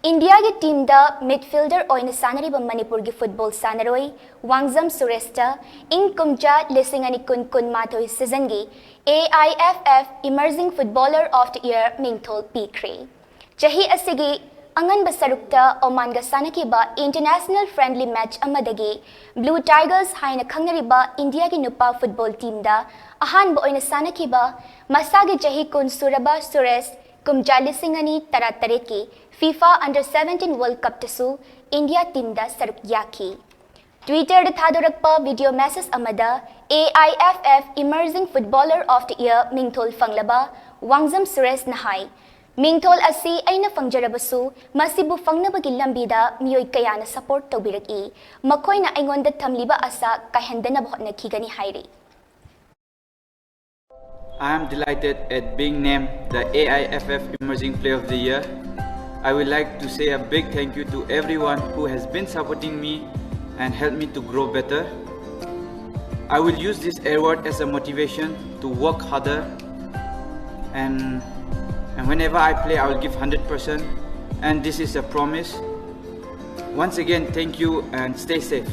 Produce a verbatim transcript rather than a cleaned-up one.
ꯏꯟꯗꯤꯌꯥꯒꯤ ꯇꯤꯝꯗ ꯃꯤꯗꯐꯤꯜꯗꯔ ꯑꯣꯏꯅ ꯁꯥꯟꯅꯔꯤꯕ ꯃꯅꯤꯄꯨꯔꯒꯤ ꯐꯨꯠꯕꯣꯜ ꯁꯥꯟꯅꯔꯣꯏ ꯋꯥꯡꯖꯝ ꯁꯨꯔꯦꯁꯇ ꯏꯪ ꯀꯨꯝꯖꯥ ꯂꯤꯁꯤꯡ ꯑꯅꯤ ꯀꯨꯟ ꯀꯨꯟꯃꯥꯊꯣꯏ ꯁꯤꯖꯟꯒꯤ AIFF Emerging Footballer of the Year ꯃꯤꯡꯊꯣꯜ ꯄꯤꯈ꯭ꯔꯦ꯫ ꯆꯍꯤ ꯑꯁꯤꯒꯤ ꯑꯉꯟꯕ ꯁꯔꯨꯛꯇ ꯑꯣꯃꯥꯟꯒ ꯁꯥꯟꯅꯈꯤꯕ ꯏꯟꯇꯔꯅꯦꯁꯅꯦꯜ ꯐ꯭ꯔꯦꯟꯗꯂꯤ ꯃꯦꯆ ꯑꯃꯗꯒꯤ ꯕ꯭ꯂꯨ ꯇꯥꯏꯒꯔꯁ ꯍꯥꯏꯅ ꯈꯪꯅꯔꯤꯕ ꯏꯟꯗꯤꯌꯥꯒꯤ ꯅꯨꯄꯥ ꯐꯨꯠꯕꯣꯜ ꯇꯤꯝꯗ ꯑꯍꯥꯟꯕ ꯑꯣꯏꯅ ꯁꯥꯟꯅꯈꯤꯕ ꯃꯁꯥꯒꯤ ꯆꯍꯤ ꯀꯨꯟ ꯁꯨꯔꯕ ꯁꯨꯔꯦꯁ ꯀꯨꯝꯖꯥ ꯂꯤꯁꯤꯡ ꯑꯅꯤ ꯇꯔꯥꯇꯔꯦꯠꯀꯤ FIFA Under Seventeen World Cupꯇꯁꯨ ꯏꯟꯗꯤꯌꯥ ꯇꯤꯝꯗ ꯁꯔꯨꯛ ꯌꯥꯈꯤ꯫ ꯇ꯭ꯋꯤꯇꯔꯗ ꯊꯥꯗꯣꯔꯛꯄ ꯚꯤꯗꯤꯑꯣ ꯃꯦꯁꯦꯖ ꯑꯃꯗ AIFF Emerging Footballer of the Year ꯃꯤꯡꯊꯣꯜ ꯐꯪꯂꯕ ꯋꯥꯡꯖꯝ ꯁꯨꯔꯦꯁꯅ ꯍꯥꯏ, "ꯃꯤꯡꯊꯣꯜ ꯑꯁꯤ ꯑꯩꯅ ꯐꯪꯖꯔꯕꯁꯨ ꯃꯁꯤꯕꯨ ꯐꯪꯅꯕꯒꯤ ꯂꯝꯕꯤꯗ ꯃꯤꯑꯣꯏ ꯀꯌꯥꯅ ꯁꯄꯣꯔꯠ ꯇꯧꯕꯤꯔꯛꯏ꯫ ꯃꯈꯣꯏꯅ ꯑꯩꯉꯣꯟꯗ ꯊꯝꯂꯤꯕ ꯑꯁꯥ ꯀꯥꯏꯍꯟꯗꯅꯕ ꯍꯣꯠꯅꯈꯤꯒꯅꯤ" ꯍꯥꯏꯔꯤ꯫ I am delighted at being named the AIFF Emerging Player of the Year. I would like to say a big thank you to everyone who has been supporting me and helped me to grow better. I will use this award as a motivation to work harder, and, and whenever I play, I will give hundred percent, and this is a promise. Once again, thank you and stay safe.